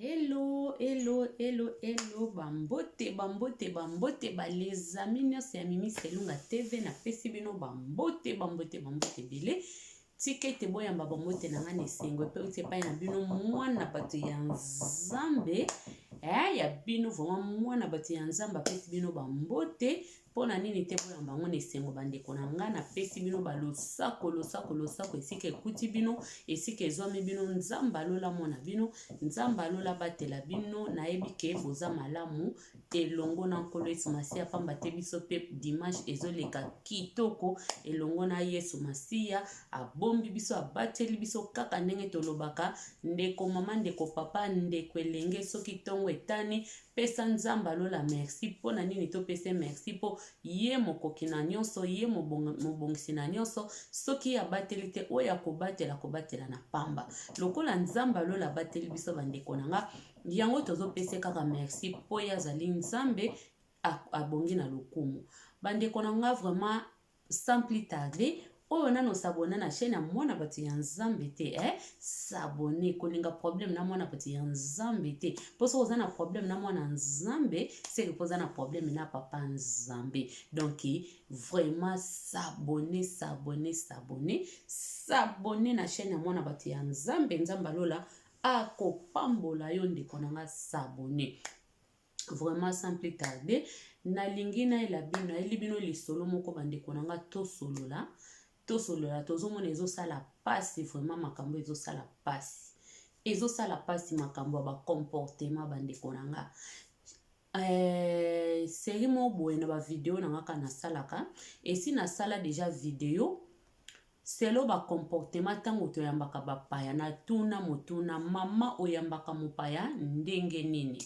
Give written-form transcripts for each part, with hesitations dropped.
Hello, hello, hello, hello, bambote, bambote, bambote, ba les amis nyonso ya Mimi Selunga TV, napesi bino bambote, bambote, bambote ebele. Tika ete boyamba bambote na ngai na esengo epe uti epai na bino mwana bato ya Nzambe, eh, ya bino vraiment mwana bato ya Nzambe apesi bino bambote. Mpo na nini te boyamba yango na esengo bandeko na ngai? Napesi bino balosako, losako, losako esika ekuti bino, esika ezwami bino. Nzambe alola mona bino, Nzambe alola batela bino. Nayebi ke boza malamu elongo na Nkolo Yesu Masiya, pamba te biso mpe dimanche ezoleka kitoko elongo na Yesu Masiya. Abombi biso, abateli biso kaka ndenge tolobaka. Ndeko mama, ndeko papa, ndeko elenge, soki ntongo etani, Pesa Nzambe ya lola merci. Mpo na nini topesa ye merci? Mpo ye mokoki na nyonso, ye mobongisi na nyonso. Soki ye abateli te, oyo akobatela akobatela na pamba. Lokola Nzambe ya lola abateli biso bandeko na nga, yango tozopesa ye kaka merci mpo ye azali Nzambe abongi na lokumu. Bandeko na nga vraiment sans plus tarder, oyo nano s'abonner na chaîne ya mwana bato ya Nzambe te, eh? S'abonner, kolinga problème na mwana bato ya Nzambe te, mpo soki oza na problème na mwana Nzambe, seke mpo oza na problème na papa Nzambe. Donc vraiment s'abonner, s'abonner, s'abonner, s'abonner na chaîne ya mwana bato ya Nzambe. Nzambe alola akopambola yo ndeko na nga, s'abonner vraiment sans plus tarder. Nalingi nayela bino, nayeli bino lisolo moko bandeko na nga, tosolola, tosolola. Tozomona ezosala pasi vraiment, makambo ezosala pasi, ezosala pasi, makambo ya bacomportement bandeko na nga. Série moko boye na bavideo na nga kaka nasalaka, esi nasala déjà video selo bacomportement ntango toyambaka bapaya. Natuna motuna: mama, oyambaka mopaya ndenge nini?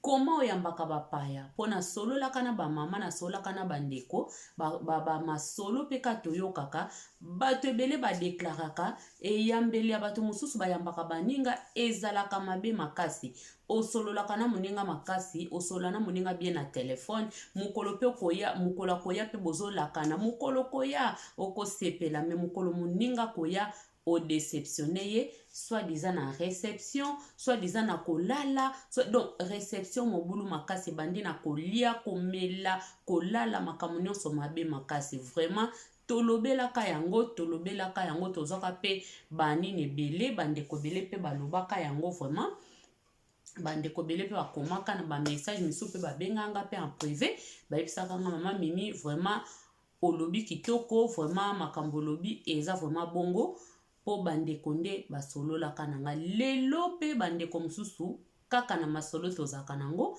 Koma oyambaka bapaya? Mpo nasololaka na bamama, nasololaka na bandeko, bamasolo mpe ka toyokaka bato ebele badeklaraka eyambeli ya bato mosusu bayambaka baninga ezalaka mabe makasi. Osololaka na moninga makasi, osolola na moninga bien na telefone, mokolo mpe okoya, mokolo akoya mpe bozolakana, mokolo koya okosepela, me mokolo moninga koya odeceptionne ye, soit disant na réception, soit disant na kolala soit, donc réception mobulu makasi ebandi na kolia, komela, kolala, makambo nyonso mabe makasi vraiment. Tolobelaka yango, tolobelaka yango, tozwaka mpe banini ebele, bandeko ebele mpe balobaka yango vraiment, bandeko ebele mpe bakomaka na bamessage misusu mpe babenganga mpe en privé, bayebisaka nga: "Mama Mimi, vraiment olobi kitoko, vraiment makambo olobi eza vraiment bongo." Mpo bandeko nde basololaka na nga lelo mpe bandeko mosusu kaka na masolo tozalaka nango.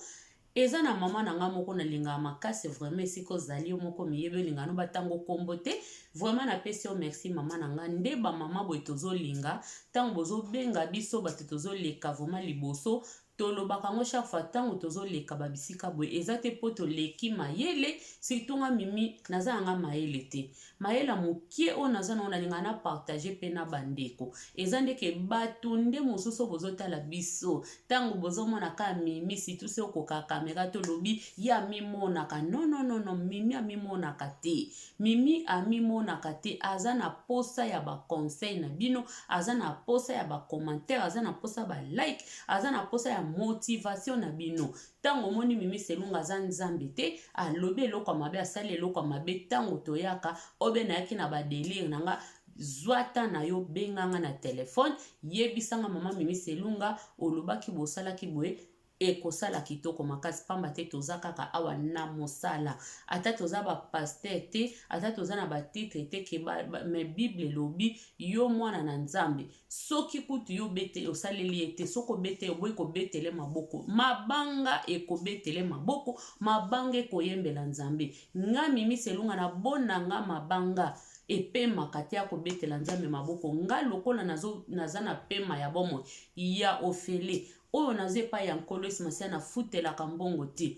Eza na mama na nga moko nalingaka makasi vraiment, esika ozali yo moko miyebi, olingaka no batango nkombo te. Vraiment napesi yo merci mama na nga. Nde bamama boye tozolinga ntango bozobenga biso bato tozoleka vraiment liboso. Tolobaka yango chaque fois ntango tozoleka babisika boye, eza te mpo toleki mayele. Surtout nga Mimi, naza yanga mayele te, mayele ya mokie oyo naza nango nalingaka na partage mpe na bandeko. Eza ndeke bato nde mosusu oyo bozotala biso, ntango bozomona kaka Mimi, surtout se okoka kamera, tolobi ye amimonaka. Non, non, non, non, Mimi amimonaka te, Mimi amimonaka te. Aza na posa ya baconseil na bino, aza na posa ya bacommentaire, aza na posa ya balike, aza na posa ya motivation na bino. Ntango omoni Mimi Selunga aza Nzambe te, alobi eloko ya mabe, asali eloko ya mabe, ntango toyaka obe nayaki na badelire na nga, zwa ta na yo, benganga na telefone, yebisanga: "Mama Mimi Selunga, olobaki bosalaki boye." Ekosala kitoko makasi, pamba te toza kaka awa na mosala. Ata toza bapasteur te, ata toza na batitre te ke me Bible elobi yo mwana na Nzambe, soki kutu yo bete osaleli ye te, soki obete, oboyi kobetele maboko, mabanga ekobetele maboko, mabanga ekoyembela Nzambe. Nga Mimi Selunga na bonanga mabanga epemaka te akobetela Nzambe maboko. Nga lokola naza na pema ya bomoi ya ofele oyo naza epai ya Nkolo Yesu Masiya, nafutelaka mbongo te,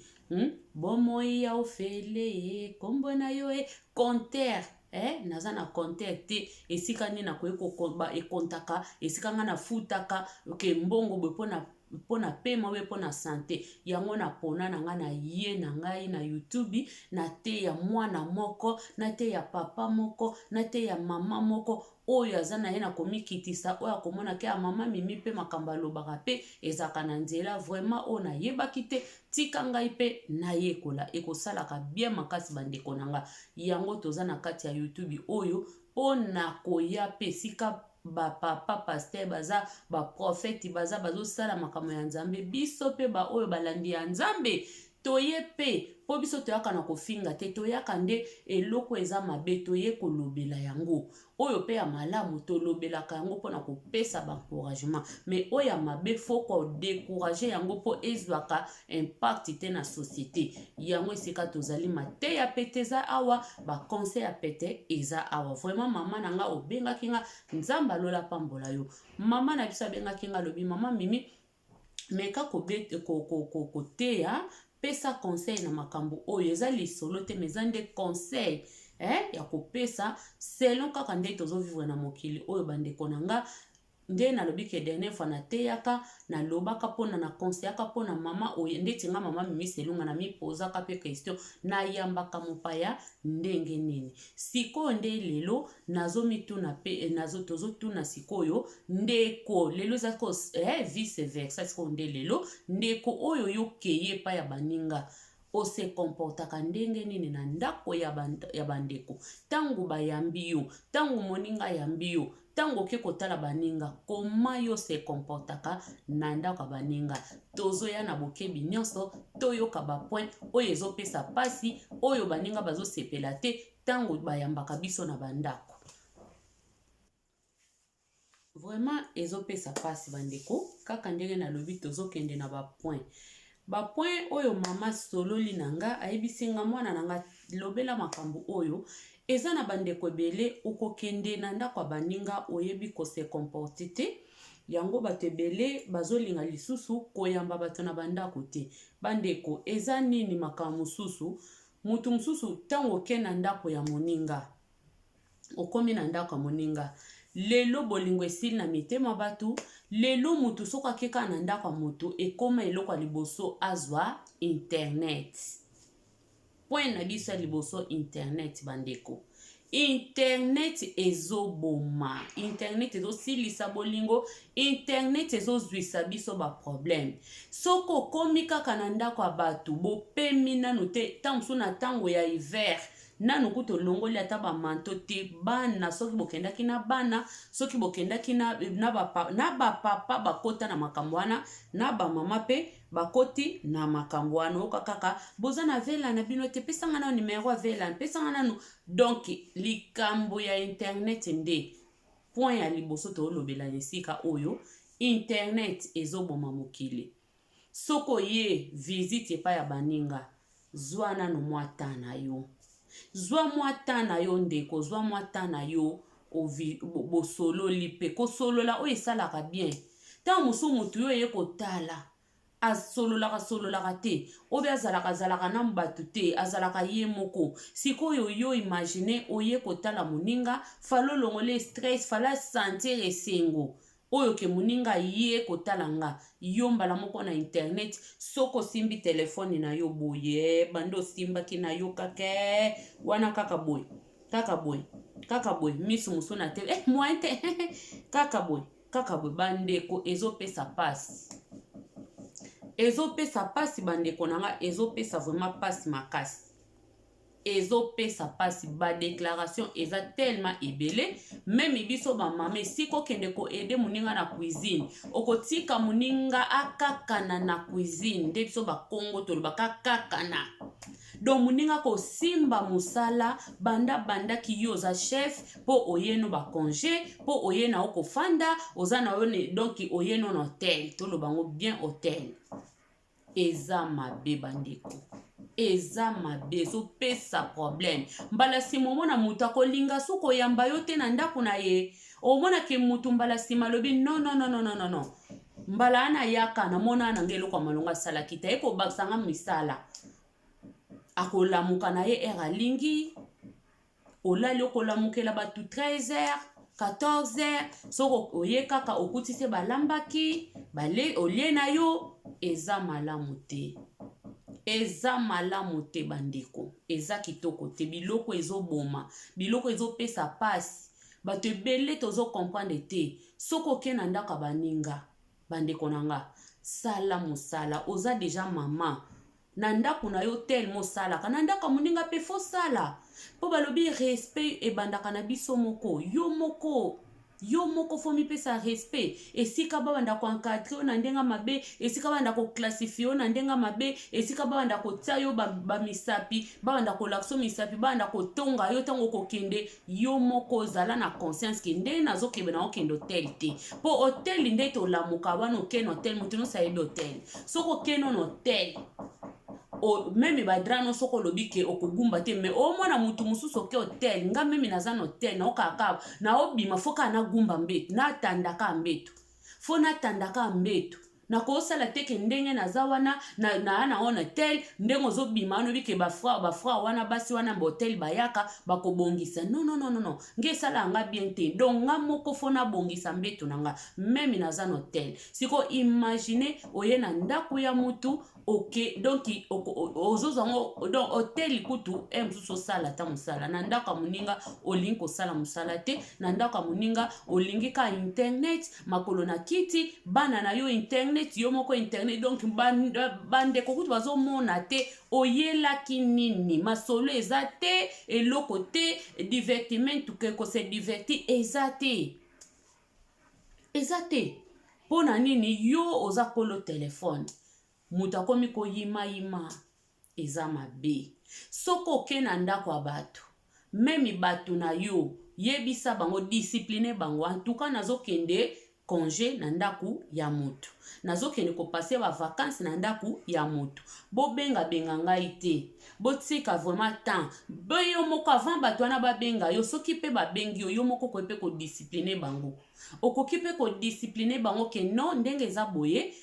Bomoi ya ofele, kombo na yo e compteur, eh? Naza na compteur te esika nini nakoki ekontaka, esika ngai nafutaka ke mbongo boye mpo na. mpona pema obe mpona sante. Yango na pona na ngai na ye na ngai na YouTube, nateya mwana moko, nateya papa moko, nateya mama moko oyo aza na ye na komikitisa, oyo akomona ke ya mama Mimi mpe makambo alobaka mpe ezalaka na nzela. Vraiment oyo nayebaki te, tika ngai mpe nayekola, ekosalaka bien makasi bandeko na nga. Yango toza na kati ya YouTube oyo mpo na koya mpe esika bapapa pasteur baza, baprofete baza, bazosala makambo ya Nzambe. Biso mpe baoyo balandi ya Nzambe toye mpe, mpo biso toyaka na kofinga te, toyaka nde eloko eza mabe toye kolobela yango. Oyo mpe ya malamu tolobelaka yango mpona kopesa baencouragement, mais oyo ya mabe faut kodécourager yango mpo ezwaka impact te na société. Yango esika tozali, mateya pete eza awa, baconseil ya pete eza awa. Vraiment mama na nga obengaki nga, Nzambe alola pambola yo. Mama na biso abengaki nga, alobi: "Mama Mimi, meka koteya, pesa conseil na makambo oyo." Eza lisolo te, mais eza nde conseil ya kopesa selon kaka nde tozovivre na mokili oyo. Bandeko na nga, nde nalobi ke dernière fois nateyaka, nalobaka mpona na conseillaka mpona mama oyo ndeti nga mama Mimi Selunga, na mipozaka mpe question: nayambaka mopaya ndenge nini? Sikoyo nde lelo nazomituna mpe tozotuna sikoyo ndeko lelo eza vice versa. Sikoyo nde lelo ndeko oyo yokeye epai ya baninga, ose comportaka ndenge nini na ndako ya bandeko ntango bayambi yo, ntango moninga ayambi yo, ntango oke kotala baninga, koma yo se comportaka na ndako ya baninga? Tozoya na bokebi nyonso, toyoka bapoint oyo ezopesa mpasi, oyo baninga bazosepela te ntango bayambaka biso na bandako. Vraiment ezopesa mpasi bandeko. Kaka ndenge nalobi, tozokende na bapoint, bapoint oyo mama sololi na nga, ayebisi nga: "Mwana na nga, lobela makambo oyo." Eza na bandeko ebele, okokende na ndako ya baninga, oyebi kose comporter te. Yango bato ebele bazolinga lisusu koyamba bato na bandako te. Bandeko, eza nini? Makambo mosusu, motu mosusu, ntango oke na ndako ya moninga, okomi na ndako ya moninga, lelo bolingo esili na mitema bato. Lelo motu soki akeka na ndako ya motu, ekóma eloko ya liboso azwa internet. Point na biso ya liboso, internet. Bandeko, internet ezoboma, internet ezosilisa bolingo, internet ezozwisa biso baproblème. Soki okomi kaka na ndako ya bato, bopemi nanu te, ntango mosusu na ntango ya hiver, nanu kuta olongoli ata bamanteau te. Bana, soki bokendaki na bana, soki bokendaki na bapapa, bakota na makambo wana, na bamama mpe bakoti na makambo wana. Oyoka kaka: "Boza na VLAN na bino te, pesanga nano numero ya VLAN, pesanga nanu." Donc likambo ya internet nde point ya liboso toolobela na esika oyo. Internet ezoboma mokili. Soki oye visite epai ya baninga, zwa nano mwa temps na yo, zwa mwa temps na yo ndeko, zwa mwa temps na yo, bosololi mpe kosolola oyo esalaka bien. Ntango mosusu motu oyo eye kotala asololaka sololaka te, oyo azalaka azalaka na bato te, azalaka ye moko. Sikoyo yo imagine, oye kotala moninga, fala olongola stress, fala sentir esengo oyo ke moninga ye kotala nga. Yo mbala moko na internet, soki osimbi telefone na yo boye, banda osimbaki na yo kaka wana, kaka boye, kaka boye, kaka boye, miso mosusu na te, moyen te, kaka boye, kaka boye. Bandeko, ezopesa mpasi, ezopesa mpasi. Bandeko na nga, ezopesa vraiment mpasi makasi, ezopesa mpasi. Badéclaration eza tellement ebele. Même biso bamama, esika okende koaider moninga na cuisine, okotika moninga akakana na cuisine. Nde biso Bakongo tolobaka kakana. Donc moninga kosimba mosala banda bandaki, yo oza chef mpo oye no bacongé, mpo oye na yo kofanda, oza na yo, donc oye no na hotel, toloba yango bien, hotel. Eza mabe bandeko, eza mabe, ezopesa problème. Mbala nsima omona moto akolinga soki oyamba yo te na ndako na ye. Omonake motu mbala nsima alobi: "Non, non, non, non, non, non, mbala wana ayaka, namona na ngai eloko ya malongo asalaki te, aye kobakisanga misala." Akolamuka na ye heure alingi, olali, okolamukela bato 13 heures. 14 heures, soki oye kaka okuti se balambaki bale, olie na yo, eza malamu te, eza malamu te bandeko, eza kitoko te. Biloko ezoboma, biloko ezopesa pasi, bato ebele tozo comprendre te. Soki oke na ndako ya baninga, bandeko na nga, sala mosala. Oza deja mama na ndako na yo, telema osalaka na ndako ya moninga mpe fosala, mpo balobi respect ebandaka na biso moko. Yo moko, yo moko faut mipesa respect. Esika babanda koencadrer yo na ndenge mabe, esika babanda koclassifier yo na ndenge mabe, esika babanda kotia yo bamisapi, babanda kolakisa yo misapi, babanda kotonga yo ntango okokende, yo moko ozala na conscience ke nde nazokende na okende hotel te. Mpo hotel nde tolamuka wana, okende hotel, moto nyonso ayebi hotel. Soki okende na hotel, même badraps no, soki olobi ke okogumba te, mais omona mutu mosusu oke hotel. Nga même naza na hotel, naokaka naobima, faut kaka nagumba mbeto, natandaka mbeto, faut natandaka mbeto. Nakosala te ke ndenge naza wana naa na wana hotel, ndenge ozobima wana, oyebi ke bafrères wana, basi wana bahotel bayaka bakobongisa. Non, non, non, non, nge esala nga bien te. Donc nga moko faut nabongisa mbeto na nga, même naza na hotel. Sikoyo imagine oye na ndako ya mutu, ok, donc ozozwa yango. Donc hotel kutu e mosusu osala ata mosala. Na ndako ya moninga olingi kosala mosala te, na ndako ya moninga olingi ka internet, makolo na kiti, bana na yo internet, yo moko internet. Donc bandeko kutu bazomona te oyelaki nini, masolo eza te, eloko te, divertiment kose divertir eza te, eza te. Mpo na nini? Yo oza kolo telefone, moto akomi koyimayima, eza mabe. Soki oke na ndako ya bato, même bato na yo, yebisa bango, discipline bango. En tout cas, nazokende congé na ndako ya moto, nazokende kopasser bavacances na ndako ya moto, bobengabenga ngai te, botika vraiment temps. Be yo moko, avant bato wana babenga yo, soki mpe babengi yo, yo moko okoki mpe kodiscipliner bango, okoki mpe kodiscipliner bango ke non, ndenge eza boye,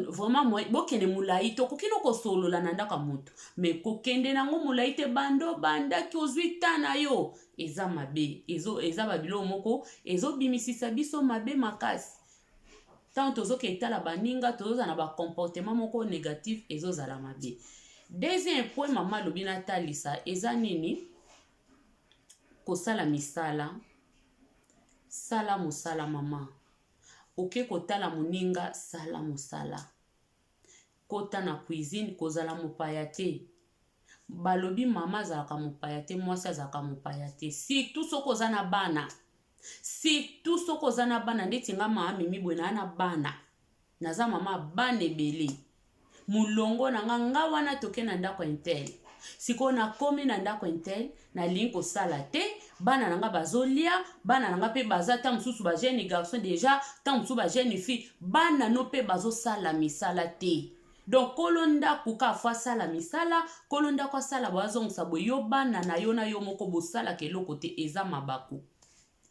vraiment bokende molai te. Okoki no kosolola na ndako ya moto, mais kokende nango molai te. Bando bandaki ozwi ta na yo, eza mabe, eza babiloko moko ezobimisisa biso mabe makasi. Ntango tozoke etala baninga, tozozala na bacomportement moko négatif, ezozala mabe. Deuxième point mama alobi natalisa eza nini? Kosala misala. Sala mosala, mama. Oke kotala moninga, sala mosala, kota na cuisine, kozala mopaya te. Balobi mama azalaka mopaya te, mwasi azalaka mopaya te, surtout soki oza na bana, surtout soki oza na bana. Ndeti nga mama Mimi boye, naa na bana, naza mama bana ebele, molongo na nga. Nga wana toke na ndako un tel, sikoyo nakomi na ndako un tel, nalingi kosala te, bana na nga bazolia, bana na nga mpe baza ta mosusu bajeune garçon déjà, ta mosusu bajeune fille, bana no mpe bazosala misala te. Donc kolo ndako ka faut asala misala, kolo ndako asala boye, azongisa boye, yo bana na yo na yo moko bosalaka eloko te, eza mabaku,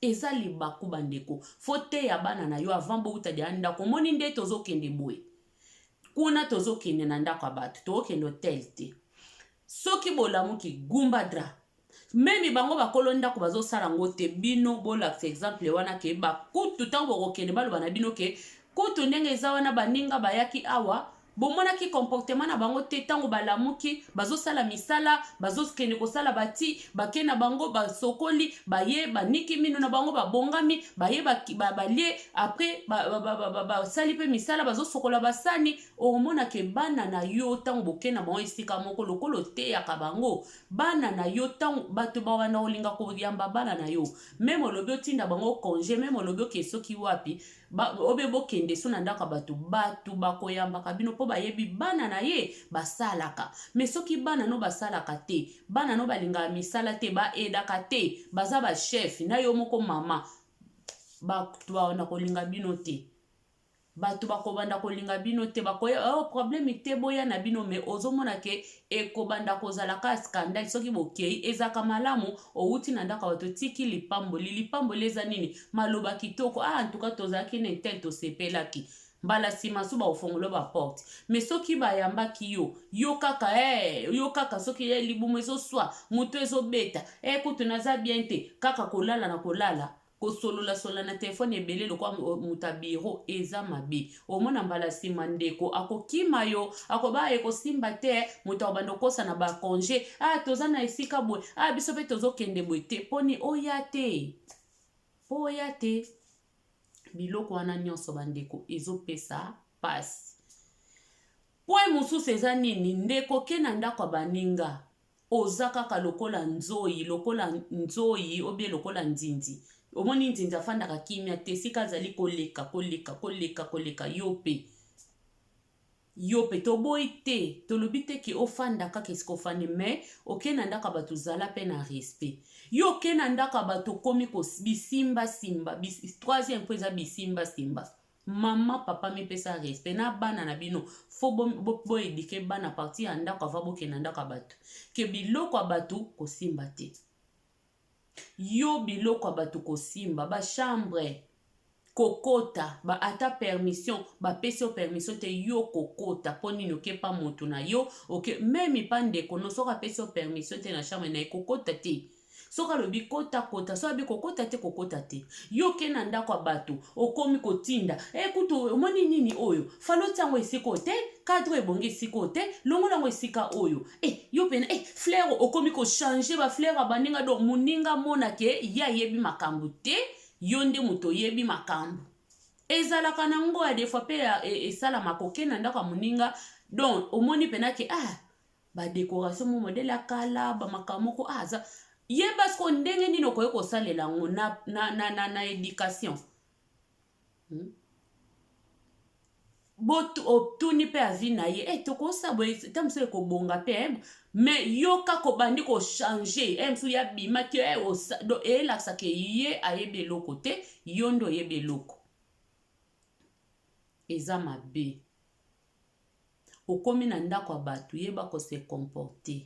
eza libaku. Bandeko, faut teya bana na yo avant bouta dia ndako. Omoni nde tozokende boye kuna, tozokende na ndako ya bato, tokokende hotel te. Soki bolamuki, gumba drap. Même bango bakolo ndako bazosala yango te, bino bolakisa exemple wana ke bakutu ntango bokokende, baloba na bino ke kutu ndenge eza wana, baninga bayaki awa, bomonaki comportement na bango te. Ntango balamuki, bazosala misala, bazokende kosala, bati bake na bango, basokoli, baye, baniki mino na bango, babongami, baye, balie, après basali mpe misala, bazosokola basani. Okomona ke bana na yo, ntango boke na bango esika moko, lokola oteyaka bango, bana na yo, ntango bato bawanda kolinga koyamba bana na yo, même olobi otinda bango congé, même olobi oke soki wapi, obe bokende so na ndako ya bato, bato bakoyambaka bino mpo bayebi bana na ye basalaka. Mais soki bana no basalaka te, bana no balingaka misala te, baaidaka te, baza bachef na yo moko mama, bato bawanda kolinga bino te, bato bakobanda kolinga bino te. Bakoya, oh, problème te, boya na bino, mais ozomona ke ekobanda kozala ka scandale. Soki bokei, ezalaka malamu owuti na ndako ya bato, otiki lipamboli. Lipamboli eza nini? Maloba kitoko. Ah, en tout cas tozalaki na un tel, tosepelaki. Mbala nsima so bakofongola baporte. Mais soki bayambaki yo, yo kaka yo kaka soki libumu ezoswa, moto ezobeta, kutu naza bien te, kaka kolala na kolala. Kosolola-solola na telefone ebele lokola moto ya biro eza mabe. Omona mbala nsima ndeko akokima yo, akoba ekosimba te, moto akobanda kokosa na ba conge, ah toza na esika boye, ah biso mpe tozokende boye te, poni oya te, po oya te. Biloko wana nyonso bandeko ezopesa pasi. Point mosusu eza nini? Ndeko ke na ndako ya baninga, oza kaka lokola nzoyi, lokola nzoyi obie lokola nzinzi. Omoni nzinzi afandaka kimia te, esika azali koleka, koleka, koleka, koleka, yo pe. Yo pe toboyi te, tolobi te ke ofanda kaka esika ofandi mais oke na ndako ya bato zala pe na respect. Yo oke na ndako ya bato okomi ko bisimba simba, bis, troisième point eza bisimba simba. Maman papa mipesa respect na bana na bino faut bo, bo, bo eduquer bana partir ya ndako avant bokende na ndako ya bato ke biloko ya bato kosimba te. Yo biloko ya bato kosimba ba chambre kokota ba ata permission bapesi yo permission te yo kokota mpo nini oke pa moto na yo oke meme pa ndeko no soki apesi yo permission te na chambre na ye kokota te. Soki alobi kota kota, soki alobi kokota te kokota te. Yo oke na ndako ya bato okomi kotinda e kutu omoni nini oyo falo otia yango esika oyo te cadre oyo ebongi esika oyo te longola yango esika oyo e yo pena e fleur okomi kochange ba fleur ya baninga donc moninga amona ke ye ayebi makambo te yo nde moto oyebi makambo ezalaka na ngo ya des fois pe esalamaka oke na ndako ya moninga donc omoni pena ke ah ba decoration mo modele ya kala ba makambo moko ah, aza yeba siko ndenge nini okoki kosalela yango na, na, na, na, na education hmm? otuni mpe avi na ye eh, tokosa boye ta mosusu ekobonga mpe eh, me yo kaka obandi kochange eh, mosusu ye abimaki eh, eyelakisaka ye ayebi eloko te yo nde oyebi eloko eza mabe. Okomi na ndako ya batu yeba ko se comporter.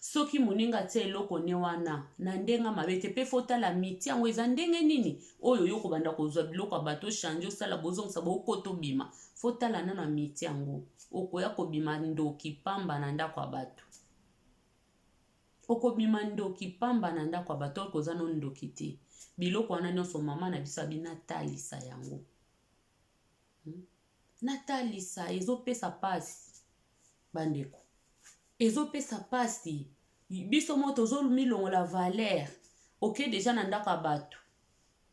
Soki moninga atie eloko ne wana na ndenge ya mabe te pe faut otala miti yango eza ndenge nini oyo yo okobanda kozwa biloko ya batu o changer osala bozongisa bokota obima faut otala nanu amiti yango okoya kobima ndoki pamba na ndako ya batu. Okobima ndoki pamba na ndako ya batu or que oza no ndoki te. Biloko wana nionso mama na biso abi natalisa yango. Hmm? Natalisa ezopesa pasi bandeko, ezopesa pasi biso moko tozomilongola valeur. Oke deja na ndako ya bato,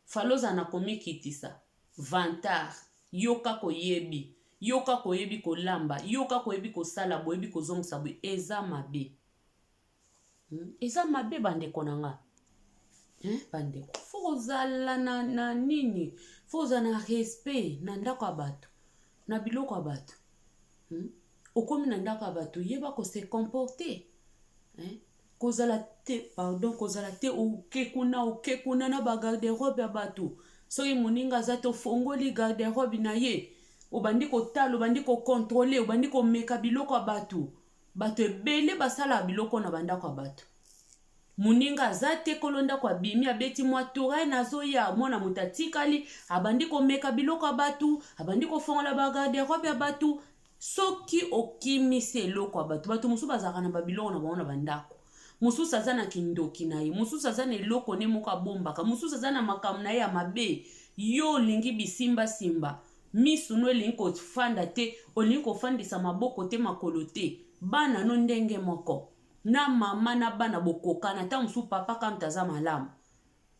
fale ozala na komikitisa vantard, yo kaka oyebi, yo kaka oyebi kolamba, yo kaka oyebi kosala boyebi kozongisa boye, eza mabe. Eza mabe bandeko na nga. Hein, bandeko fo kozala na, na nini fo kozala na respect na ndako ya bato na biloko ya bato Okomi na ndako ya bato yeba ko se comporter hein? Kozala te pardon kozala te oke kuna oke kuna na ba garde robe ya bato soki moninga aza te ofongoli garde robe na ye obandi kotala obandi ko controler obandi komeka biloko ya bato. Bato ebele basalaka biloko na bandako ya bato. Moninga aza te, kolo ndako abimi abeti mwa tour, eh, nazoya. Mwana moto atikali, abandi komeka biloko ya bato, abandi kofongola ba garde-robe ya bato. Soki okimisi eloko ya bato, bato mosusu bazalaka na babiloko na bango na bandako. Mosusu aza na kindoki na ye, mosusu aza na eloko ne moko abombaka, mosusu aza na makambo na ye ya mabe. Yo olingi bisimbasimba. Misu no elingi kofanda te, olingi kofandisa maboko te makolo te. Bana no ndenge moko. Na mama na bana bokokana, tango mosusu papa kaka moto aza malamu.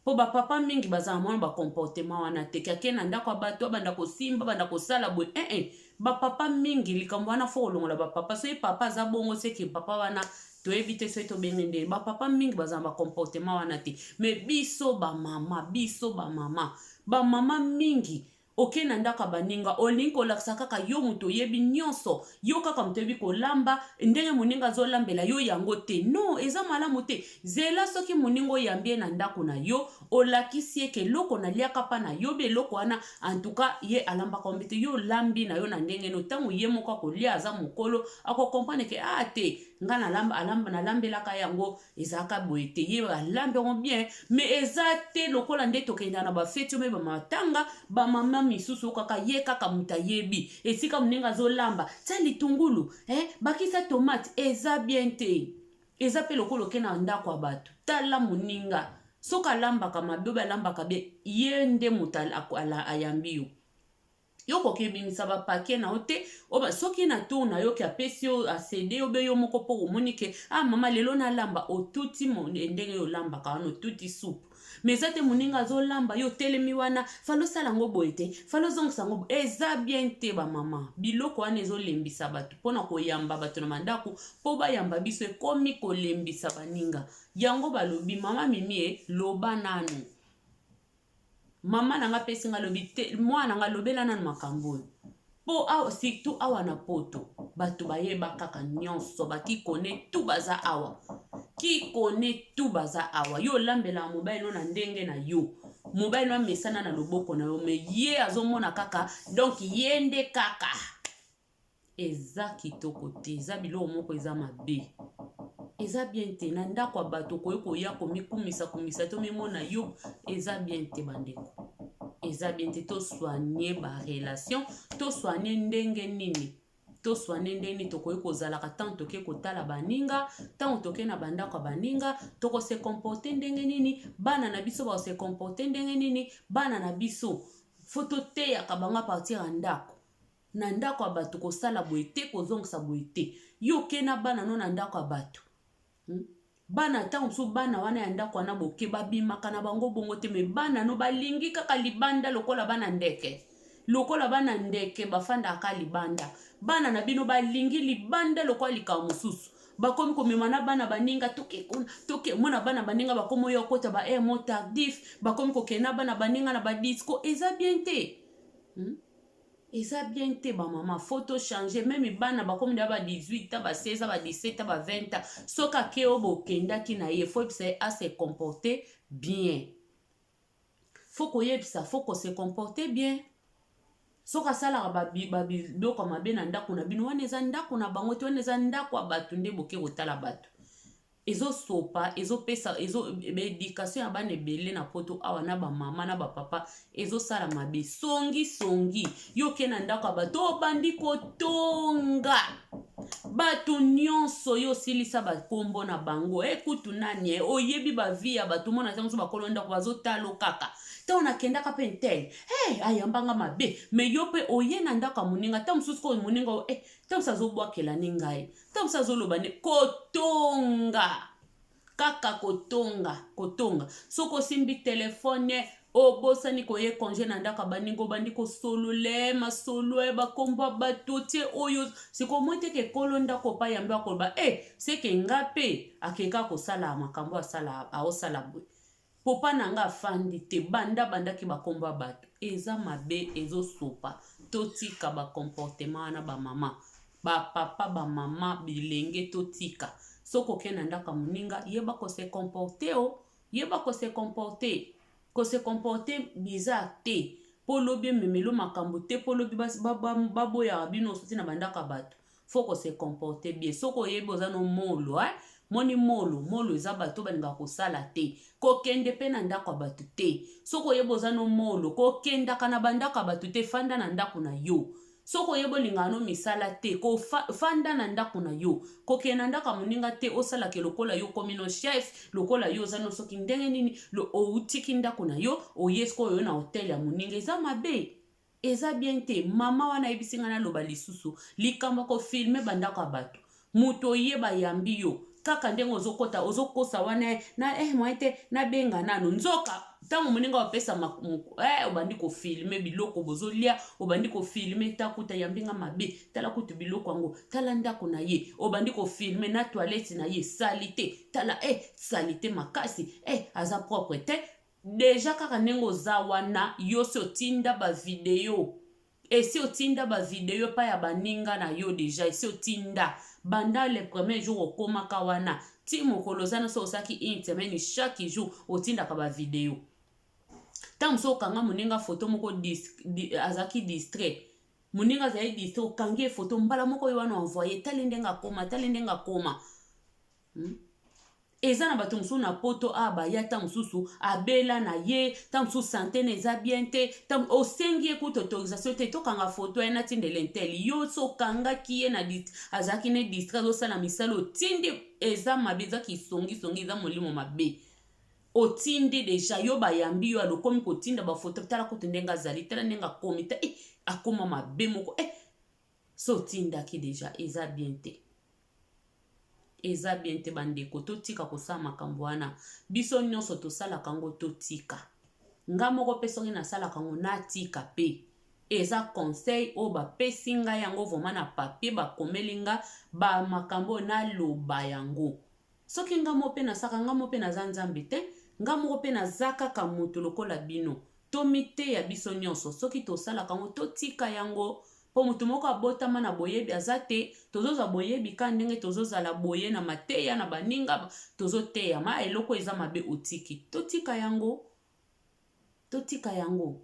Po ba papa mingi bazala mwa na ba comportement wana te, ke ake na ndako ya bato abanda kosimba, abanda kosala boye eh eh. Ba papa mingi likambo wana faut kolongola ba papa, soki papa aza bongo ce que papa wana toyebi te soki tobenge ndenge. Ba papa mingi bazala na ba comportement wana te. Mais biso ba mama, biso ba mama, ba mama mingi Oke na ndako ya baninga olingi kolakisa kaka yo moto oyebi nyonso, yo kaka moto oyebi kolamba, ndenge moninga azolambela yo yango te. Non, eza malamu te. Zela soki moninga oyambi ye na ndako na yo, olakisi ye ke eloko naliaka pa na yo, eloko wana en tout cas ye alambaka ombe te, yo olambi na yo na ndenge no, ntango ye moko akolia aza mokolo, ako comprendre ke ah te, nga nalamba, alamba, nalambelaka yango ezalaka boye te ye alambi yango bien mais eza te lokola nde tokenda na bafeti oyo bamatanga bamama misusu kaka ye kaka moto ayebi esika moninga azolamba tia litungulu eh, bakisa tomate eza bien te eza mpe lokola oke na ndako ya bato tala moninga. Soki alambaka mabe obe alambaka bien, ye nde moto ayambi yo. Yo okoki ebimisa bapake na yo te. Oba soki na tour na yo ke apesi yo, acéder yo be yo moko, mpo omoni ke ah, mama, lelo nalamba, otuti ndenge yo olambaka wana, otuti supu. Mais eza te moninga azolamba, yo otelemi wana, fallait osala yango boye te, fallait ozongisa yango. Eza bien te, bamama. Biloko wana ezolembisa bato mpona koyamba bato na bandako. Mpo bayamba biso, ekomi kolembisa baninga. Yango balobi, mama Mimi, loba nanu. Mama na nga apesi nga, alobi te, mwana na nga, lobela nanu makambo oyo, mpo awa, surtout awa na Poto, bato bayeba kaka nyonso. Bakikone tu baza awa, kikone tu baza awa. Yo olambelaka mobali no na ndenge na yo, mobali no amesana na loboko na yo, mais ye azomona kaka, donc ye nde kaka. Eza kitoko te, eza biloko moko eza mabe, eza bien te. Na ndako ya bato, okoki koya komikumisa kumisa to mimona yo, eza bien te, bandeko, eza bien te. Tosoigner barelation, tosoigner ndenge nini, tosoigner ndenge nini tokoki kozalaka ntango toke kotala baninga, ntango toke na bandako ya baninga, tokose comporter ndenge nini, bana na biso bakose comporter ndenge nini. Bana na biso, faut toteyaka bango à partir ya ndako. Na ndako ya bato, kosala boye te, kozongisa boye te. Yo oke na bana no na ndako ya bato, Bana, ntango mosusu bana wana ya ndako wana boke, babimaka na bango bongo te, mais bana no balingi kaka libanda lokola bana ndeke, lokola bana ndeke bafandaka libanda. Bana na bino balingi libanda lokola likambo mosusu. Bakomi komema na bana baninga, toke kuna, toke mona bana baninga, bakomi oyo okota ba air mo tardif, bakomi kokende na bana baninga na badisco. Eza bien te, Eza bien te, bamama. Faut tochanger. Même bana bakomi na ba 18 ans, ba 16 ans, ba 17 ans, ba 20 ans, soki ake oyo bokendaki na ye, faut yebisa ye ase comporter bien. Faut koyebisa, faut kose comporter bien. Soki asalaka babiloko ya mabe na ndako na bino, wana eza ndako na bango te, wana eza ndako ya bato nde boke kotala bato. Ezosopa, ezopesa baéducation ya bana ebele na Poto awa, na bamama na bapapa, ezosala mabe. Songi songi, yo oke na ndako ya bato, obandi kotonga bato nyonso, yo osilisa bakombo na bango, ekutu nani e, oyebi bavie ya bato. Mona ntango mosusu bakolo ndako bazotalo kaka ntango nakendaka mpe ntel, hey, ayambanga mabe. Mais yo mpe oye na ndako ya moninga, ntango mosusu koyo moninga oyo, eh, ntango mosusu azobwakela ni ngai, ntango mosusu azoloba ne kotonga kaka, kotonga, kotonga. Soki osimbi telefone, obosani koye congé na ndako ya baninga, obandi kosolola masolo ya bakombo ya bato tie oyo. Sikoyo omoi teke ekolo ndako opa yambi, akoloba e seke nga mpe akeka kosala makambo asala, aosala boye. Popa na nga afandi te, banda bandaki bakombo ya bato. Eza mabe, ezosopa. Totika bacomportement wana, bamama, bapapa, bamama bilenge, totika. Soki okei na ndako ya moninga, yeba kose comporter o yeba kose comporter. Kose comporter bizarre te, mpo lobi ememelo makambo te, mpo lobi baboyaka bino osuti na bandako ya bato. Faut kose comporter bien. Soki oyebi oza no molo, eh? Moni molo, molo eza bato balingaka kosala te, kokende mpe na ndako ya bato te. Soki oyebi oza no molo, kokendaka na bandako ya bato te, fanda na ndako na yo. Soki oyebi olingaka no misala te, kofanda na ndako na yo, kokende na ndako ya moninga te. Osalaka lokola yo okomi no chef, lokola yo oza no soki ndenge nini, outiki ndako na yo, oye sikoyo oyo na hotel ya moninga. Eza mabe, eza bien te. Mama wana ayebisi ngai naloba lisusu likambo ya kofilmer bandako ya bato. Moto oyeba yambi yo kaka ndenge ozokɔta, ozokosa wana na moyen te, nabenga nano. Nzoka ntango moninga opesa obandi kofilmer biloko bozolia, obandi kofilmer takuta yambinga mabe, tala kutu biloko yango, tala ndako na ye, obandi kofilmer na toilette na ye, sali te, tala sali te makasi, aza propre te. Déjà kaka ndenge oza wana, yo si otinda bavideo, esi otinda bavideo epai ya baninga na yo. Déjà esi otinda banda le premier jour okomaka wana ti mokolo oza nyonso, osalaki une semaine, chaque jour otindaka bavideo. Ntango mosusu okanga moninga foto moko, azalaki distrait, moninga azali distrait, okangi ye foto mbala moko, ye wana envoye, tali ndenge akoma, tali ndenge akoma, Eza na bato mosusu na Poto a baya, ntango mosusu abela na ye, ntango mosusu santé na eza bien te, osengi ye kuta autorisation te, tokanga foto ye, natindela un tel. Yo so okangaki ye na azalaki ne distrait, azosala misala, otindi. Eza mabe, eza kisongisongi, eza molimo mabe. Otindi deja yo bayambi yo alokomi kotinda bafoto tala kutu ndenge azali tala ndenge akomi ta eh, akoma mabe moko eh, so otindaki deja eza bien te eza bien te bandeko totika kosala makambo wana biso nyonso tosalaka yango totika nga moko mpe soki nasalaka yango natika mpe eza conseil oyo bapesi ngai yango vraiment na papier bakomeli nga bamakambo oyo naloba yango Soki nga moko pe nasaka, nga moko pe naza Nzambe te, nga moko pe naza kaka mutu lokola bino. Tomiteya biso nionso, soki tosalaka yango totika yango, po mutu moko abotama na boyebi aza te, tozozwa boyebi kaka ndenge tozozala boye na mateya na baninga tozoteyama, eloko oyo eza mabe otiki, totika yango, totika yango.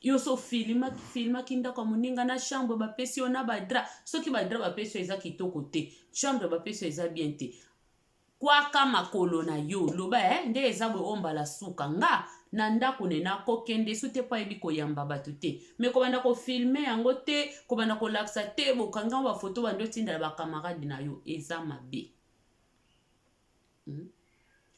Yo so filmaki filmaki ndako ya moninga na chambre bapesi yo na badra soki badra bapesi yo eza kitoko te chambre bapesi yo eza bien te kwaka makolo na yo loba eh, nde eza boye oyo mbala suka nga na ndako ne nakokende su te mpo ayebi koyamba bato te me kobanda kofilme yango te kobanda kolakisa te bokangi yango bafoto bandi otindela bakamarade na yo eza mabe hmm?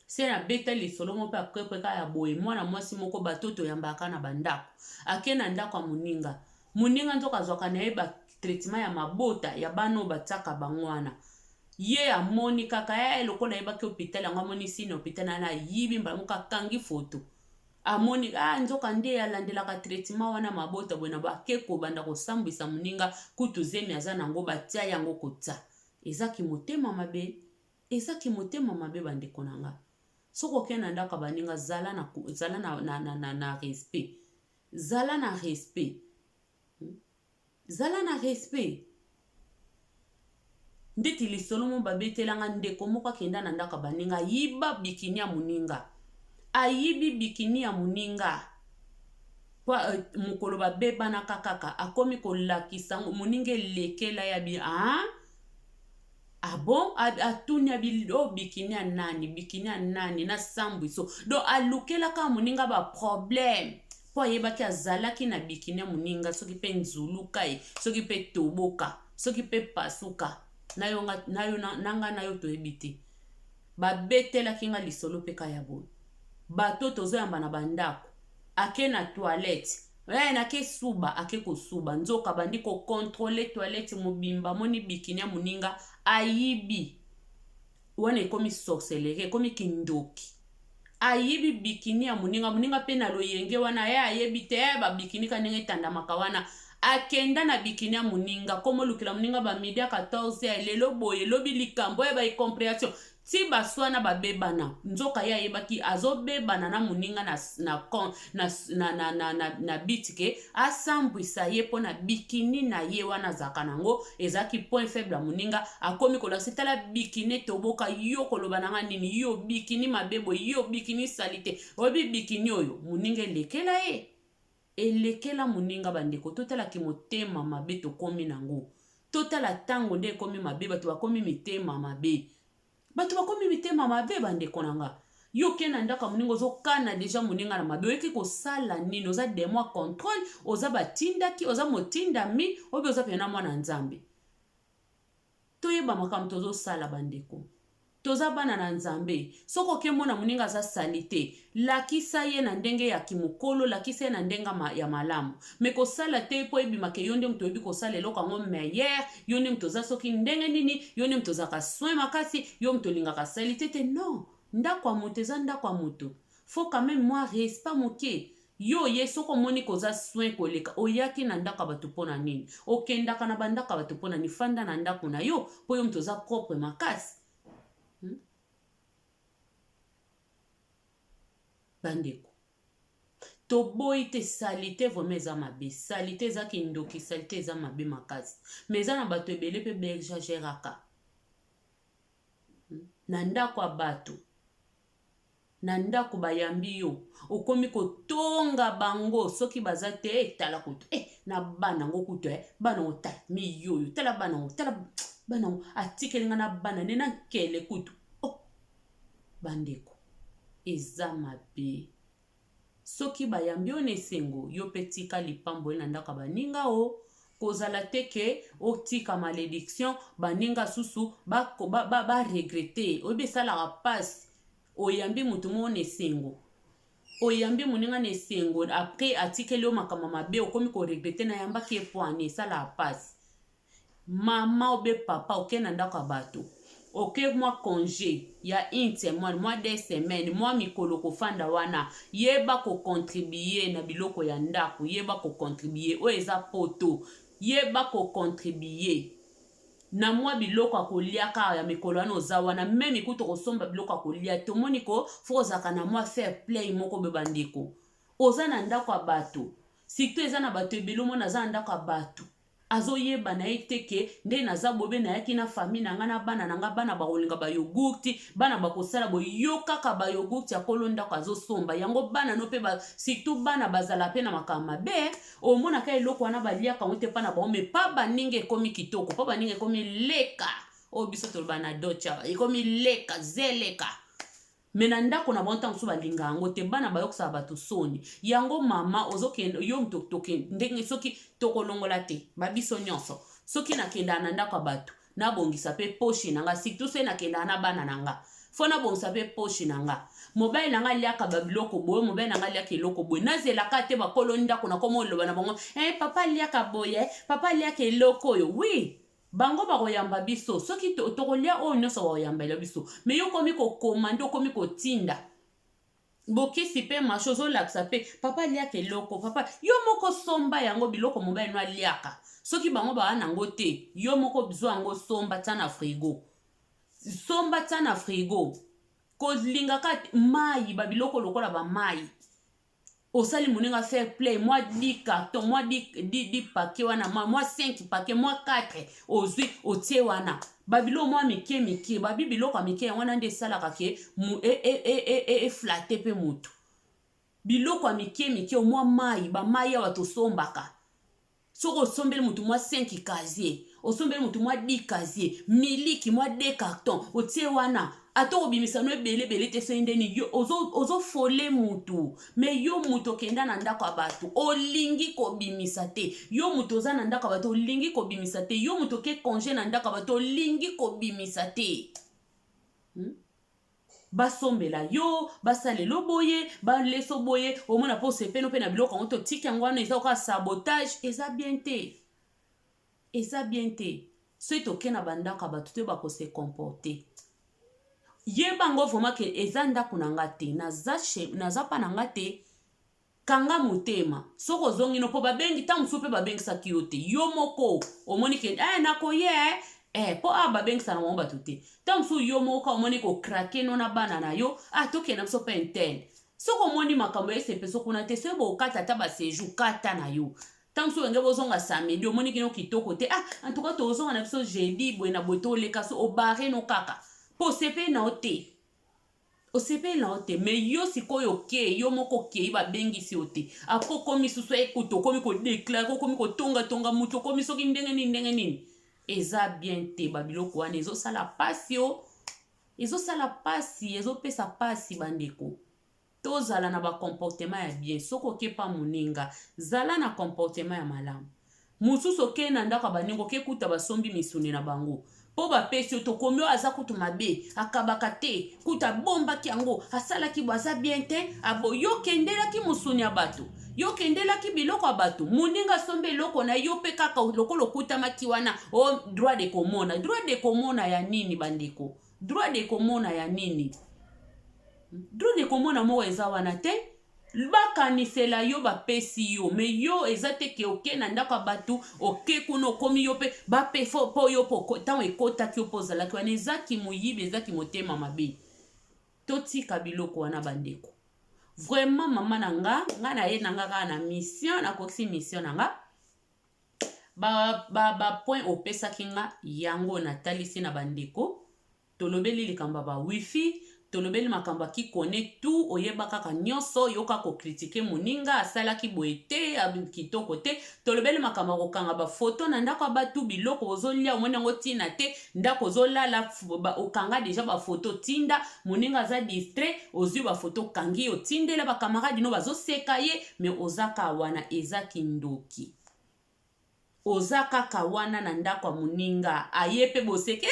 Se na beta lisolo moko mpe apres kaka ya boye mwana mwasi moko bato toyambaka na bandako ake na ndako ya moninga moninga nzoka azwaka na ye ba traitement ya mabota ya bana oyo batiaka bango wana ye amoni kaka eh, lokola ayebaki hôpital yango amoni sine hôpital wana ayibi mbala moko akangi foto amoni ah, nzoka nde alandelaka traitement wana mabota boye na bake kobanda kosambwisa moninga kutu zemi aza nango batia yango kotia eza kimotema mabe Eza kimotema mabe ba ndeko na nga. Soki oke na ndako ya baninga zala na zala na, na, na, na, na respect. Zala na respect. Hmm? Zala na respect. Ndeti lisolo moko babetela nga ndeko moko akenda na ndako ya baninga ayiba bikini ya moninga. Ayibi bikini ya moninga. Po eh, mokolo babebanaka kaka akomi kolakisa moninga elekela ya bi ah Ah bon? Atuni abi oh bikini ya nani? Bikini ya nani? Na sambwiso. Donc alukela kaka moninga ba problème. Po ayebaki azalaki na bikini ya moninga soki pe nzuluka ye, soki pe toboka, soki pe pasuka. Na yo nga na yo na nga na yo toyebi te. Babetelaki nga lisolo pe kaka ya boye. Bato tozoyamba na bandako. Ake na toilette. Eh, nake suba ake kosuba nzoka abandi ko controle toilette mobimba amoni bikini ya moninga ayibi wana ekomi sorcellerie ekomi kindoki ayibi bikini ya moninga moninga mpe na loyenge wana ye ayebi te eh, babikini ka ndenge etandamaka wana akenda na bikini ya moninga komolukela moninga ba midi ya 14 ya lelo boye lobi likambo ya ba incomprehension Ti baswana babebana nzoka ye ayebaki azobebana na moninga na, na, na, na, na, na, na, na but ke asambwisa ye mpo na bikini na ye wana azalaka nango ezalaki point faible ya moninga akomi kolakisa tala bikini etoboka yo koloba na nga nini yo bikini mabe boye yo bikini salite oyebi bikini oyo moninga elekela ye Elekela moninga bandeko totala kimotema mabe tokomi nango totala tango nde ekomi mabe bato bakomi mitema mabe bato bakomi mitema mabe bandeko na nga yo oke na ndako ya moninga ozokana deja moninga na mabe oyeki kosala nini oza demo ya controle oza batindaki oza motindami obi oza pena mwana nzambe Toyeba makambo tozosala bandeko. Toza bana na Nzambe. Soki oke mona moninga aza salite, lakisa ye na ndenge ya kimokolo, lakisa ye na ndenge ya malamu. Mais kosala te po ebima ke yo nde moto oyebi kosala eloko yango meilleur, yo nde moto oza soki ndenge nini, yo nde moto ozalaka soin makasi, yo moto olingaka salite te. Non! Ndako ya moto eza ndako ya moto. Faut quand meme mwa respect moke. Yo oye soki omoni ke oza soin koleka oyaki na ndako ya bato pona nini? Okendaka na ba ndako ya bato pona nini? Fanda na ndako na yo po yo moto oza propre makasi. Hmm? Bandeko toboyi te salite vraiment eza mabe salite eza kindoki salite eza mabe makasi mais eza na bato ebele mpe baexageraka hmm? na ndako ya bato Na ndaku bayambi yo okomi kotonga bango soki baza te eh, tala kutu eh, na bana ngo kutu eh, bana ngo tala miyoyo tala bana ngo tala bana ngo atikeli nga na bana ne na nkele kutu oh, bandeko eza mabe soki bayambi yo na esengo yo mpe tika lipamboli na ndako ya baninga o kozala te ke otika malediction baninga susu ba, ba, ba, ba regrete oyebi esalaka mpasi. Oyambi moto moko na esengo, oyambi moninga na esengo, après atikeli yo makambo mabe, okomi koregretter: nayambaki ye poani. Esalaka mpasi. Mama obe papa, okei na ndako ya bato, oke mwa congé ya une semaine, mwa 2 semaines, mwa mikolo kofanda wana, yeba kocontribuer na biloko ya ndako, yeba kocontribuer. Oyo eza poto, yeba kocontribuer na mwa biloko ya kolia kaka ya mikolo wana oza wana. Même kuta kosomba biloko ya kolia, tomoni ko faut kozalaka na mwa fair play moko be. Bandeko, oza na ndako ya bato, surtout eza na bato ebele. Omona aza na ndako ya bato, azoyeba na ye te ke nde naza bobe, nayaki na famille na nga, na bana na nga. Bana bakolinga bayogourt, bana bakosala boye. Yo kaka bayogourt ya kolo ndako azosomba yango, bana no mpe, surtout bana bazala mpe na makambo mabe. Omonaka eloko wana baliaka yango te mpa na bango, mais pa baninga ekomi kitoko, mpa baninga ekomi leka. Oyo biso toloba na Deutsch, ekomi leka zeleka. Mais na ndako na bango, ntango mosusu balinga yango te. Bana bayokisaka bato soni yango. Mama, ozokende yo moto, ndenge soki tokolongola te babiso nyonso, soki nakendaka na ndako ya bato, nabongisa mpe poche na nga, surtout soki nakendaka na bana na nga, faut nabongisa mpe poche na nga. Mobali na nga aliaka babiloko boye, mobali na nga aliaka eloko boye. Nazelaka te bakolo ndako nakoma oloba na bango: eh, papa aliaka boye, papa aliaka eloko oyo. Oui, bango bakoyamba biso, soki tokolia oyo nyonso bakoyambela biso. Mais yo okomi kokoma nde okomi kotinda bokisi mpe marché, ozolakisa mpe papa aliaka eloko. Papa, yo moko somba yango, biloko mobali no aliaka. Soki bango baa nango te, yo moko zwa yango, somba, tia na frigo, somba, tia na frigo. Kolingaka mai, babiloko lokola bamai, osali moninga fair play, mwa 10 carton, mwa 10 paquet wana, mwa 5 paquet, mwa 4, ozwi, otie wana babiloko mwa mike mike. Babi biloko ya mike yango wana nde esalaka ke eflatter mpe motu. Biloko ya mike mike, mwa mai, bamai awa tosombaka. Soki osombeli motu mwa 5 casier, osombeli motu mwa 10 casier, miliki mwa 2 carton, otie wana, ata kobimisa no ebele ebele te, soki ndeni yo ozofole mutu. Mais yo mutu okenda na ndako ya bato, olingi kobimisa te. Yo mutu oza na ndako ya bato, olingi kobimisa te. Yo mutu oke congé na ndako ya bato, olingi kobimisa te, Basombela yo, basalela boye, baleso boye, omona mpo osepeli mpe na biloko yango, totiki yango wana, eza kaka sabotage. Eza bien te, eza bien te. Soki toke na bandako ya bato te, bakose comporter. Yeba yango vraiment ke eza ndako na nga te, naza mpa na nga te. Kanga motema. Soki ozongi no mpo babengi, ntango mosusu mpe babengisaki yo te, yo moko omoni ke eh, nakoye eh, mpo awa babengisa na bango bato te. Ntango mosusu yo moko omoni kocraquer no na bana na yo: ah, tokende biso mpe interne. Soki omoni makambo esepeso kuna te, soki bokata ata baséjour, kata na yo. Ntango mosusu wenge bozonga samedi, omoni kino kitoko te: ah, en tout cas tozonga na biso jeudi boye na boye, toleka. So obarrer no kaka mpo osepeli na yo te, osepeli na yo te. Mais yo sikoyo okei, yo moko okei, babengisi yo te. Après okomi susu ekuta, okomi kodéclarer, okomi kotongatonga motu, okomi soki ndenge nini, ndenge nini. Eza bien te. Babiloko wana ezosala pasi o, ezosala pasi, ezopesa pasi. Bandeko, tozala na bacomportement ya bien. Soki okepa moninga, zala na comportement ya malamu. Mosusu okei na ndako ya baninga, okekuta basombi misuni na bango mpo bapesi yo, tokomi oyo aza kutu mabe, akabaka te, kutu abombaki yango, asalaki bo, aza bien te. Abo yo kendelaki mosuni ya bato, yo kendelaki biloko ya bato. Moninga asombi eloko na yo mpe kaka lokola okutamaki wana o droit de komona. Droit de komona ya nini, bandeko? Droit de komona ya nini? Droit de komona moko eza wana te. Bakanisela yo, bapesi yo, mais yo eza te ke oke na ndako ya bato, oke kuna, okomi yo mpe bape mpo yo mpo ntango ekotaki yo mpo ozalaki wana. Ezaki moyibi, ezaki motema mabe. Totika biloko wana, bandeko. Vraiment, mama na nga, nga na ye na nga kaka na mission, nakokisi mission na nga. Bapoint ba, ba opesaki nga yango, natalisi na bandeko. Tolobeli likambo ya bawifi, tolobeli makambo ya kikone tu. Oyeba kaka nyonso, yoka kocritiquer moninga asalaki boye te, kitoko te. Tolobeli makambo ya kokanga bafoto na ndako ya bato, biloko ozolia, omoni yango ntina te. Ndako ozolala, okanga déjà bafoto, tinda moninga aza distrait, ozwi bafoto, okangi, otindela bacamarade no, bazoseka ye, mais ozaka wana. Eza kindoki. Oza kaka wana na ndako ya moninga aye mpe boseke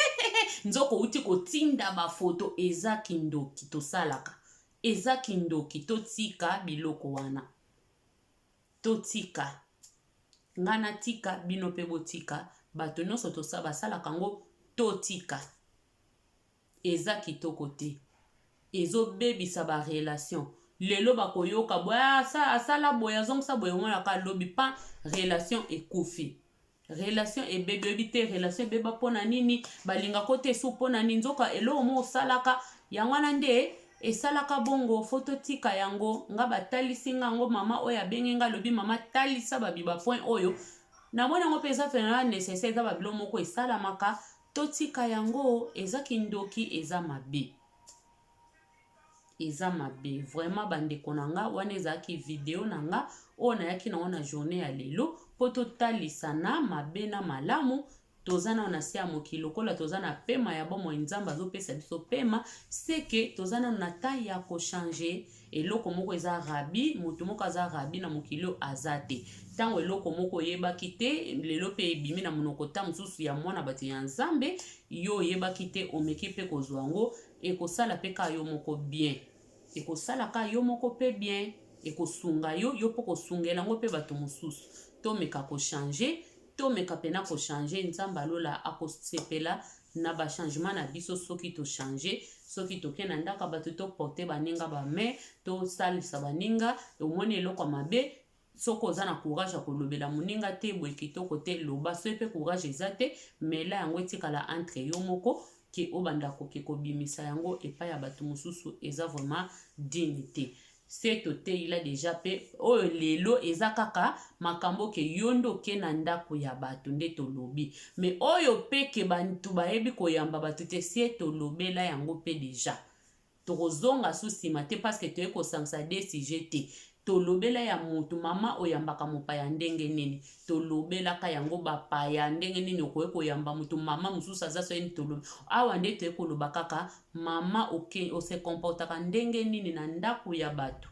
nzoko outi kotinda bafoto. Eza kindoki tosalaka, eza kindoki. Totika biloko wana, totika. Nga natika, bino mpe botika. Bato nyonso basalaka yango, totika. Eza kitoko te, ezobebisa barelation. Lelo bakoyoka boye, asala boye, azongisa boye, omonaka lobi pa relation ekufi, relation ebebi. Oyebi te relation ebeba mpona nini, balingako te esu mpona nini. Nzoka eloko moko osalaka yango wana nde esalaka bongo. Faut totika yango. Nga batalisi nga yango, mama oyo abengi nga, alobi: "Mama, talisa babi bapoint oyo." Namoni yango mpe eza fena nécessaire. Eza babilo moko esalamaka, totika yango. Eza kindoki, eza mabe, eza mabe vraiment, bandeko na nga. Wana ezalaki video na nga oyo nayaki nango na journée ya lelo, mpo totalisana mabe na malamu. Toza nano na se ya mokili. Lokola toza na pema ya bomoi, Nzambe azopesa biso pema, seke toza nano na tai ya kochanger. Eloko moko eza rabi, moto moko aza rabi na mokili oyo aza te. Ntango eloko moko oyebaki te, lelo mpe ebimi na monoko ta mosusu ya mwana bato ya Nzambe, yo oyebaki te, omeki mpe kozwa yango, ekosala mpe kaka yo moko bien, ekosala kaka yo moko mpe bien, ekosunga yo, yo mpo kosungela yango mpe bato mosusu. Tomeka kochanger, tomeka mpena kochanger. Nzambe alola akosepela na bachangement na biso soki tochanger. Soki tokei na ndako ya bato, toporter baninga bamain, tosalisa baninga. Omoni eloko ya mabe, soki oza na courage ya kolobela moninga te, boye kitoko te, loba. Soki mpe courage eza te, mela yango, etikala entre yo moko. Ke obanda koke kobimisa yango epai ya bato mosusu, eza vraiment digne te. Se toteyila déjà mpe oyo lelo eza kaka makambo ke yo nde oke na ndako ya bato nde tolobi. Mais oyo mpe ke bato bayebi koyamba bato te, se tolobela yango mpe déjà. Tokozonga su nsima te, parce que toye kosangisa deux sujets te. Tolobela ya motu mama oyambaka mopaya ndenge nini, tolobelaka yango bapaya ndenge nini okoki koyamba motu. Mama mosusu aza so yeni tolobi awa nde toye koloba kaka mama ose comportaka ndenge nini na ndako ya bato.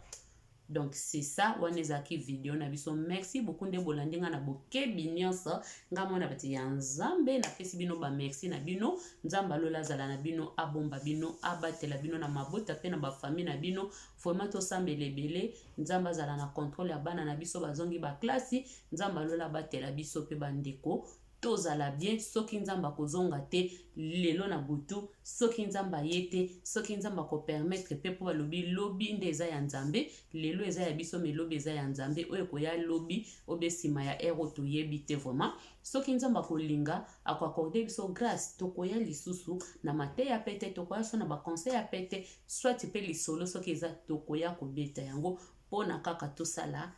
Donc c'est ça, wana ezalaki video na biso. Merci beaucoup nde bolandi nga na bokebi nyonso. Nga mwana bato ya Nzambe, napesi bino bamerci na bino. Nzambe alola azala na bino, abomba bino, abatela bino na mabota mpe na bafamille na bino. Vraiment, tosambela ebele, Nzambe azala na contrôle ya bana na biso bazongi baklasi. Nzambe alola abatela biso mpe bandeko, tozala bien. Soki Nzambe akozonga te lelo na butu, soki Nzambe aye te, soki Nzambe akopermettre mpe, mpo balobi lobi nde eza ya Nzambe, lelo eza ya biso, mais lobi eza ya Nzambe. Oyo ekoya lobi obe nsima ya ere oyo toyebi te. Vraiment, soki Nzambe akolinga, akoaccorder biso grâce, tokoya lisusu na mateya pete, tokoya so na baconseil ya pete, soit mpe lisolo soki eza, tokoya kobeta yango mpona kaka tosala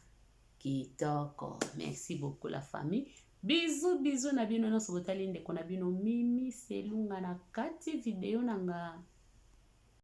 kitoko. Merci beaucoup la famille, bisous bisous na bino nyonso botali ndeko na bino Mimi Selunga na kati video na nga.